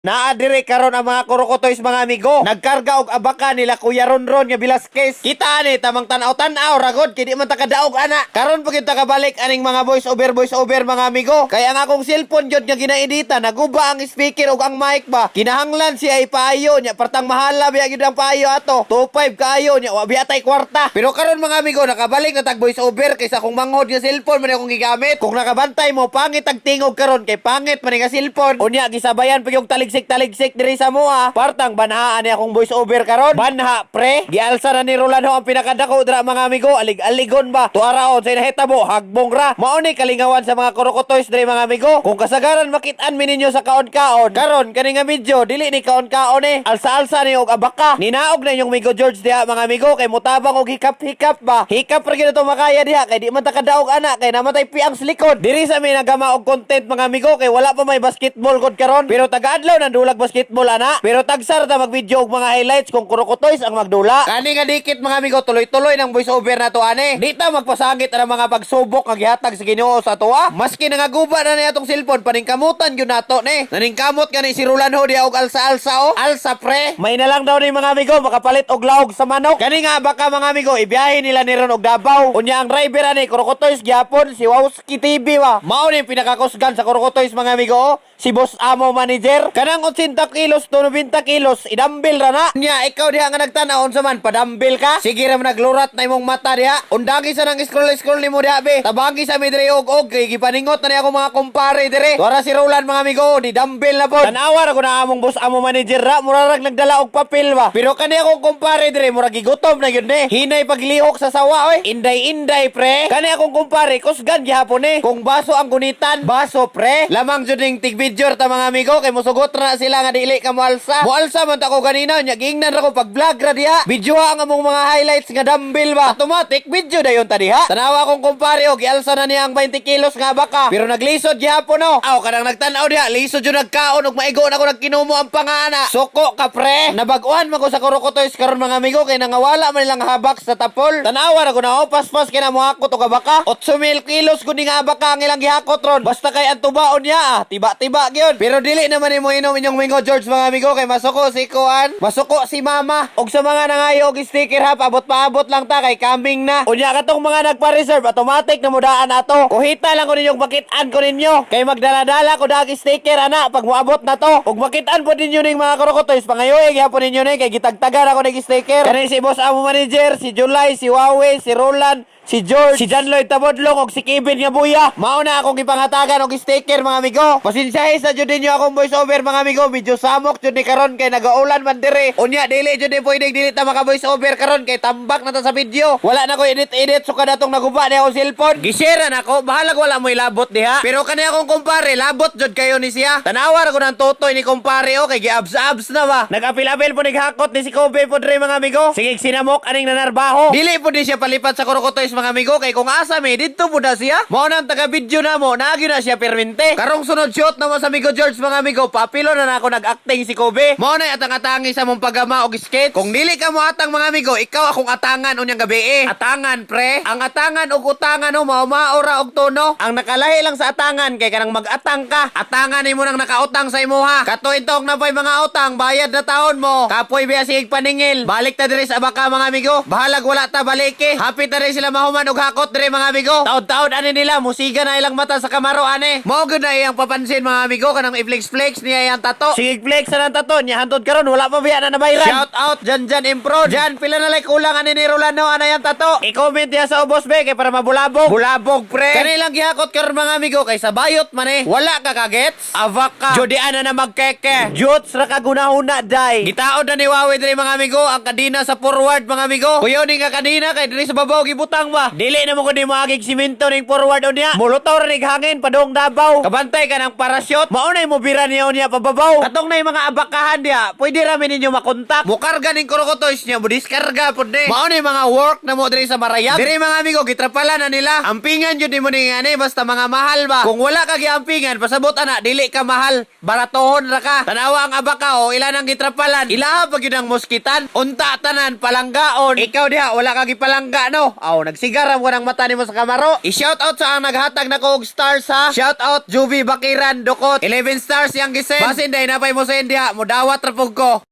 Naa dire karon ang mga Kurokotoys, mga amigo. Nagkarga og abaka nila Kuya Ronron nga Velasquez. Kita ani tamang tan-aw-tan-aw ragod kay di man ta kadaog ana. Karon pa gyud ta kabalik aning mga voice over mga amigo. Kay ang akong cellphone gyud nga ginaedita, naguba ang speaker ug ang mic ba. Kinahanglan siya ipaayo nya, partang mahala biya gyud ang paayo ato. 25 kaayo nya, wa biya tay kwarta. Pero karon, mga amigo, nakabalik na tag voice over kaysa kung manghod nga cellphone man akong gigamit. Kung nakabantay mo, pangit ang tingog karon kay pangit man nga cellphone. Unya gisabayan pa yung taligsik-taligsik diri sa moa. Partang banhaan ni akong voice over karon. Banha, pre. Gialsa na ni Rolando ang pinakadako dira, mga amigo. Alig-aligon ba? Tuaraon sa nahitabo, hagbong ra. Mao ni kalingawan sa mga Kurokotoys diri, mga amigo. Kung kasagaran makit-an mi ninyo sa kaon-kaon, karon kani nga video dili ni kaon-kaon eh. Alsa-alsa ni og abaka. Ninaog na inyong migo George diha, mga amigo, kay mutabang og hikap-hikap ba. Hikap ra gyud to makaya diha kay di man ta kadaog ana kay namatay piang sa likod. Diri sa mi nagama og content, mga amigo, kay wala pa may basketball gud karon. Pero taga-adlaw nang dulag basketball ana. Pero tagsar ta mag-video og mga highlights kung Kurokotoys ang magdula. Kani nga dikit, mga amigo, tuloy-tuloy ng voice over na to ani. Di ta magpasangit ang mga pagsubok nga gihatag sa Ginoo sa atoa. Maski nangaguba na niya atong cellphone, paningkamutan gyud nato ni. Naningkamot gani si Roland ho diha og alsa-alsa oh. Alsa, pre. May na lang daw ni, mga amigo, makapalit og laog sa manok. Kani nga baka, mga amigo, ibiyahe nila ni ron og Davao. Unya ang driver ani Kurokotoys gyapon, si Wowski TV ba. Mao ni pinakakusgan sa Kurokotoys, mga amigo, oh. Si Boss Amo Manager. Kanang 80 kilos to 90 kilos idambil ra na. Nya ikaw diha nga nagtan-aw, unsa man, padambil ka? Sige ra man, naglurat na imong mata diha. Undangi sa nang scroll scroll nimo diha be. Tabangi sa mi diri og og kay gipaningot na ni ako mga kumpare dire. Tuara si Roland, mga amigo, ni dambil na pod. Tanawa ra ko na among Boss Amo Manager ra, mura rag nagdala og papel ba. Pero kani akong kumpare dire mura gigutom na gyud ni. Hinay paglihok sa sawa oy. Inday-inday, pre. Kani akong kumpare kusgan gihapon eh. Kung baso ang gunitan, baso, pre. Lamang jud ning tig-video ta, mga amigo, kay mosugot ra na sila nga dili ka moalsa. Moalsa man ta ko ganina nya giingnan ra ko pag vlog ra diha. Video ang among mga highlights nga dumbbell ba. Automatic video dayon ta diha. Tanawa akong kumpare og gialsa na niya ang 20 kilos nga baka. Pero naglisod gihapon no. Aw, kanang nagtan-aw diha, lisod jud nagkaon og maigo na ko nagkinumo ang pangana. Suko ka, pre. Nabag-uhan man ko sa Kurokotoys karon, mga amigo, kay nangawala man nilang habak sa tapol. Tanawa ra ko na oh, paspas kay na mohakot og baka. 8,000 kilos gud ni nga baka ang ilang gihakot ron. Basta kay ang tubaon niya ah, tiba-tiba gyud. Pero dili naman nimo inom inyong Mingo George, mga amigo, kay masuko si kuan, masuko si mama. Og sa mga nangayo og sticker ha, paabot paabot lang ta kay coming na. Unya katong mga nagpa-reserve, automatic na mudaan ato. Kuhita lang ko ninyong makit-an ko ninyo. Kay magdala-dala ko dag sticker ana pag moabot na to. Ug makit-an po ninyo ning mga Kurokotoys, pangayoy gyapon ninyo ni kay gitagtagan ako ning sticker. Kani si Boss Amo Manager, si July, si Wawe, si Roland, si George, si John Lloyd Tabodlong ug si Kevin nga buya. Mao na akong gipanghatagan og sticker, mga amigo. Pasensyahe sa jud ninyo akong voice over, mga amigo. Medyo samok jud ni karon kay nagaulan man dire. Unya dili jud ni pwedeng dili ta maka voice over karon kay tambak na ta sa video. Wala na ko edit edit so kada tong naguba ni akong cellphone. Gishare na ako, bahalag wala mo ilabot diha. Pero kani akong kumpare, labot jud kayo ni siya. Tanawa ra ko ng totoy ni kumpare o kay giabs-abs na ba. Nag-apil-apil po naghakot ni si Kobe po dre, mga amigo. Sige sinamok aning nanarbaho. Dili po di siya palipat sa Kurokotoys, mga amigo, kay kung asa mi didto po na siya. Mao nang taga video na mo, naagi na siya permente. Karong sunod shot na mo sa amigo George, mga amigo, papilo na nako nag-acting si Kobe. Mao na atang-atangi sa mong pagama og skate. Kung dili ka mo atang, mga amigo, ikaw akong atangan unyang gabi eh. Atangan, pre. Ang atangan og utangan no, mao maora og tono. Ang nakalahi lang sa atangan kay kanang mag-atang ka. Atangan nimo nang nakautang sa imuha. Katoy intong na pa'y mga utang, bayad na taon mo. Kapoy biya sige paningil. Balik ta diri sa baka, mga amigo. Bahalag wala ta baliki. Happy ta rin sila mahuman og hakot diri, mga amigo. Taod-taod ani nila, musiga na ilang mata sa kamaro ani. Mao gud na iyang papansin, mga amigo, kanang i-flex-flex niya iyang tato. Sige flex sa nang tato niya hantod karon wala pa biya na nabayran. Shout out Jan Jan Impro. Jan pila na like kulang ani ni Rolando ana yang tato. I-comment diya sa ubos be kay para mabulabog. Bulabog, pre. Kani lang gihakot karon, mga amigo, kay sa bayot man eh. Wala ka kagets? Avak ka. Jodi ana na magkeke. Juts ra ka gunahuna day. Gitaod na ni Wawi diri, mga amigo, ang kadina sa forward, mga amigo. Kuyo ni nga kadina kay diri sa babaw gibutang ba. Dili na mo kundi moagig simento ning forward unya. Mulutaw ra nig hangin padong Davao. Kabantay ka ng parachute. Mao nay mo bira niya unya pababaw. Katong nay mga abakahan diha, pwede ra mi ninyo makontak. Mukarga ning Kurokotoys niya, mo diskarga pud ni. Mao nay mga work na mo diri sa Marayag. Diri, mga amigo, gitrapala na nila. Ampingan jud nimo ning ani basta mga mahal ba. Kung wala ka giampingan, pasabot ana dili ka mahal, baratohon ra ka. Tanawa ang abaka o ilan ang gitrapalan. Ilaha pa gyud ang moskitan. Unta tanan palanggaon. Ikaw diha wala ka gipalangga no. Aw. Nagsigaram ko ng mata nimo sa kamaro. I-shout out sa ang naghatag nako og stars ha. Shout out Juby Bakiran Dukot. 11 stars yang gisend. Basin day napay mo send diha, modawat ra pug ko.